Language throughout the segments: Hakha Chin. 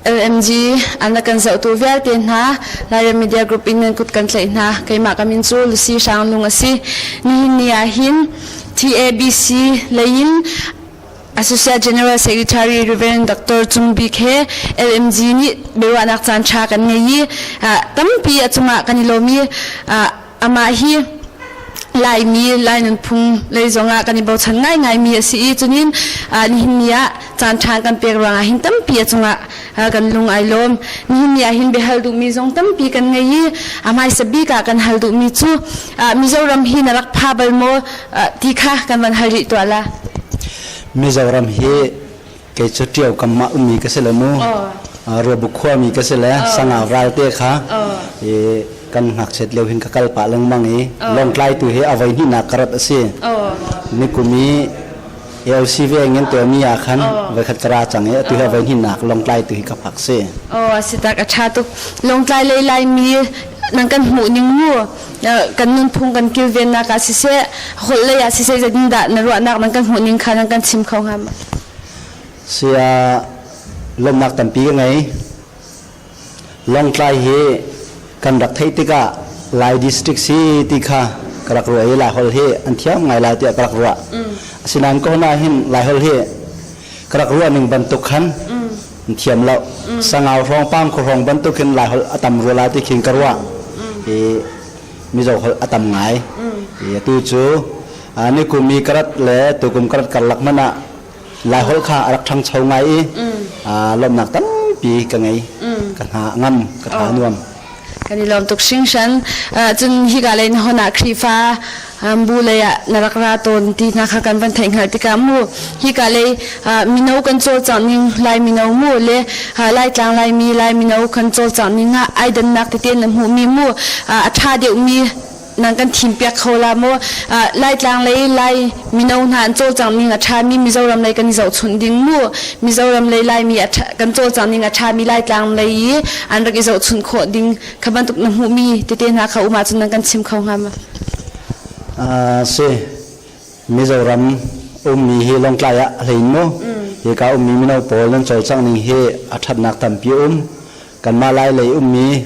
LMG an rak kan zohtu vialte hna Lairam Media Group in nan kut kan tlaih hna. Keimah ka min cu Lucy Hranglung a si. Nihin ni ah hin TABC lei in Associate General Secretary Reverend Dr. Cung Bik he LMG nih biaruahnak caan ṭha kan ngei i tampi a cungah kan i lawm i amah hi Laimi Lai nunphung lei zongah kan i bochan ngaingaimi a si i cunin nihin ni ah caan ṭha kan pek ruangah hin tampi a cungah kan lung ai lawm. Nihin ni ah hin biahal duhmi zong tampi kan ngei i a hmaisa bik ah kan hal duhmi cu Mizoram hi na rak pha bal maw ti kha kan van hal rih tuah la. Mizoram hi kei cu ṭio kam mah ummi ka si lo mu. Ruabuk khuami ka si le Sangau ralte kha i kan ngakchiat lio hin ka kal pah lengmang i Lawngtlai tu hi a voi hnihnak ka rat a si. Nikum i AOC veng in tuahmi ah khan voikhat ka ra cang i atu hi a voi hnihnak Lawngtlai tu hi ka phak si. Oh, a si tak a ṭha tuk. Lawngtlai lei Laimi nan kan hmuh ning mu kan nunphung kan kilvennak ah siseh holh lei ah siseh zeitindah na ruahnak nan kan hmuh ning kha nan kan chim kho hnga ma? Sia lawmhnak tampi ka ngei. Lawngtlai hi kan rak theih tikah Lai district si ti kha ka rak ruah i Laiholh hi an thiam ngai lai tiah ka rak ruah. Asinain ka hon ah hin Laiholh hi ka rak ruah ning bantuk khan an thiam lo. Sangau hrawng Pangkhua hrawng bantuk hin Laiholh a tam rua lai ti khin ka ruah. I Mizo holh a tam ngai. I atu cu nikum i ka rat le tukum ka rat karlak hmanh ah Laiholh kha a rak ṭhangcho ngai i lawmhnak tampi ka ngei. Ka hna a ngam, ka tha a nuam. Kan i lawm tuk hringhran. Cun hika lei na hon ah Khrihfa bu lei ah na rak ra tawn ti hna kha kan van theih hngalh tikah mu hika lei mino kan cawlcangh ning Lai mino mu le Laitlang Laimi Lai mino kan cawlcangh ning ah ai dannak tete na hmuhmi mu a ṭha deuhmi nan kan thimpiak kho la maw? Laitlang lei Lai mino hna an cawlcangh ning a ṭhami Mizoram lei kan i zohchunh ding mu. Mizoram lei Laimi kan cawlcangh ning a ṭhami Laitlang lei i an rak i zohchunh khawh ding kha bantuk na hmuhmi tete hna kha um ahcun nan kan chim kho hnga ma? Si Mizoram ummi hi Lawngtlai ah a hlein mu. Hika ummi mino pawl nan cawlcangh ning hi a ṭhatnak tampi um. Kanmah Lai lei ummi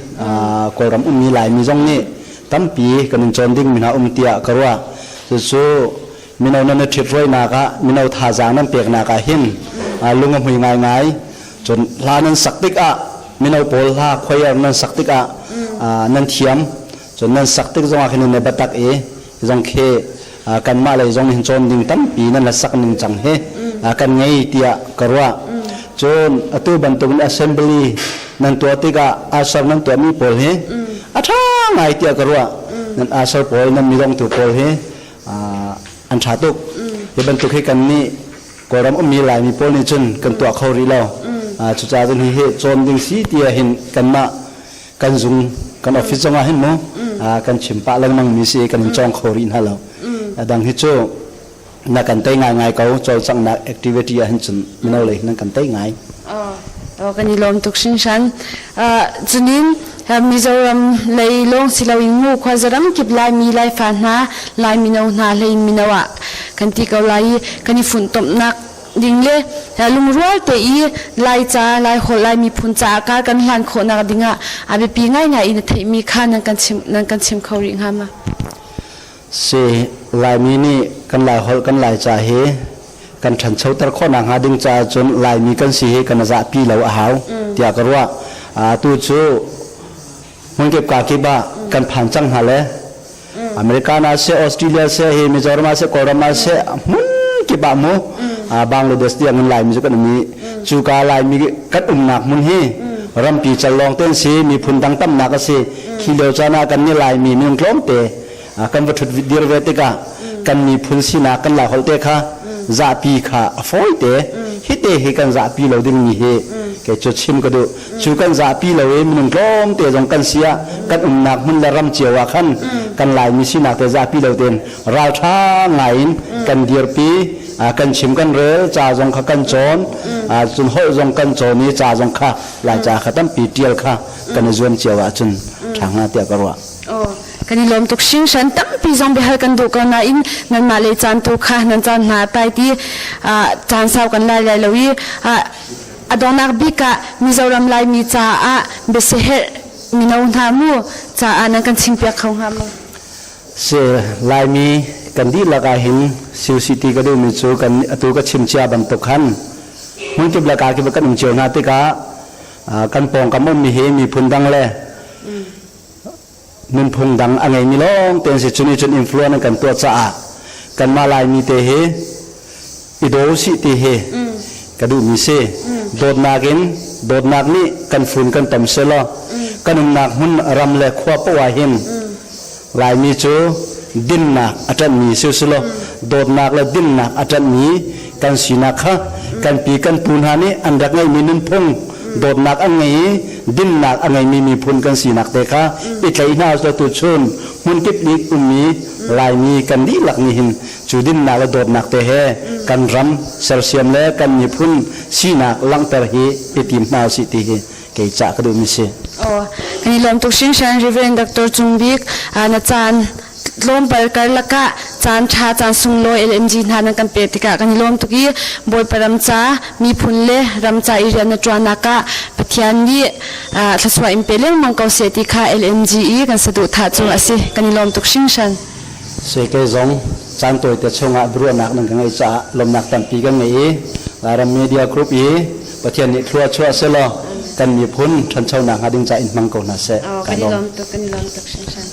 Kawlram ummi Laimi zong nih tampi kan in cawn dingmi hna um tiah ka ruah. Cucu mino nan i ṭhithruainak ah mino thazaang nan peknak ah hin lung a hmui ngaingai. Cun hla nan sak tikah mino pawl hla choir nan sak tikah nan thiam. Cun nan sak tik zongah khin nan i biatak i zong khi kanmah lei zong hin cawn ding tampi nan la sak ning cang hi kan ngei tiah ka ruah. Cun atu bantukin assembly nan tuah tikah usher nan tuahmi pawl hi a ṭha ngai tiah ka ruah. Nan usher pawl nan midongtu pawl hi an ṭha tuk. Hi bantuk hi kan nih Kawlram ummi Laimi pawl nih cun kan tuah kho rih lo. Cucaah cun hihi cawn ding si tiah hin kanmah kan zung kan office zongah hin mu kan chim pah lengmang mi si kan in cawng kho rih hna lo. A dang hi cu na kan tei ngaingai ko cawlcanghnak activity ah hin cun mino lei nan kan tei ngai. Oh, kan i lawm tuk hringhran. Cunin Mizoram lei lawng si loin mu khuazaram kip Laimi Laifa hna Lai mino hna hlei mino ah kan ti ko lai i kan i funhtomhnak ding le lungrual te i Laica, Laiholh, Lai miphun caah kar kan hlan khawhnak dingah a biapi ngaingai in a theihmi kha nan kan chim nan kan chim kho rih hnga ma? Si Laimi nih kan Laiholh kan Laica hi kan ṭhanchoter khawh nakhnga ding caah cun Laimi kan si hi kan zahpi lo a hau tiah ka ruah. Atu cu hmunkip ka kip ah kan phan cang hna le American ah seh, Australia seh, hi Mizoram ah seh, Kawlram ah seh, hmun kip ah mu Bangladesh tiang in Laimi cu kan um i cuka Laimi kan umnak hmun hi rampi cal lawng te an si, miphun dang tamnak a si. Khi lio caan ah kan nih Laimi minung tlawmte kan va ṭhut dir ve tikah kan miphun sinak kan Laiholh te kha zahpi kha a fawi te. Hi te hi kan zahpi lo dingmi hi kei cu chim ka duh. Cu kan zahpi lo i minung tlawmte zong kan si ah kan umnak hmun le ram cio ah khan kan Laimi sinak te zahpi lo tein ralṭha ngai in kan dirpi, kan chim kan rel, ca zong kha kan cawn, cun holh zong kan cawn i ca zong kha Laica kha tampi ṭial kha kan i zuam cio ahcun ṭha hnga tiah ka ruah. Kan i lawm tuk hringhran. Tampi zong biahal kan duh ko nain nanmah lei caan tu kha nan caan hna tai ti caan sau kan lai lai lo i a donghnak bik ah Mizoram Laimi caah biasiherh mino hna mu caah nan kan chimpiak kho hnga maw? Si Laimi kan dihlak ah hin CUCT ka duhmi cu kan atu ka chim cia bantuk khan hmunkip le kakip kan um cio hna tikah kan pawngkam ummi hi miphun dang le nunphung dang a ngeimi lawng te an si. Cu nih cun influence an kan tuah caah kanmah Laimi te hi i daw usih ti hi ka duhmi si. Dawtnak in dawtnak nih kan fun kan tom selaw kan umnak hmun ram le khua poah ah hin Laimi cu dinnak a ṭanhmi si usih law dawtnak le dinnak a ṭanhmi kan sinak kha kan pi kan pu hna nih an rak ngeihmi nunphung dawtnak an ngei i dinnak a ngeimi miphun kan sinak te kha i tlaih hna usih law tuchun hmunkip nih ummi Laimi kan dihlak nih hin cu dinnak le dawtnak te he kan ram sersiam le kan miphun sinak langhter hi i tim hna usih ti hi kei cah ka duhmi si. Aw, kan i lawm tuk hringhran Reverend Dr. Cung Bik na caan tlawmpal karlak ah caan ṭha caan sunglawi LMG hna nan kan pek tikah kan i lawm tuk i Bawipa ram ca miphun le ram ca i rian na ṭuannak ah Pathian nih thluachuah in pe lengmang ko seh ti kha LMG i kan saduhthah cu a si. Kan i lawm tuk hringhran. Seke zong caan tawite chungah biaruahnak nan ka ngeih caah lawmhnak tampi kan ngei i Lairam Media Group i Pathian nih thlua chuah selaw kan miphun ṭhanchonak hnga ding ca in hmang ko hna seh. Kan i lawm tuk, kan i lawm tuk hringhran.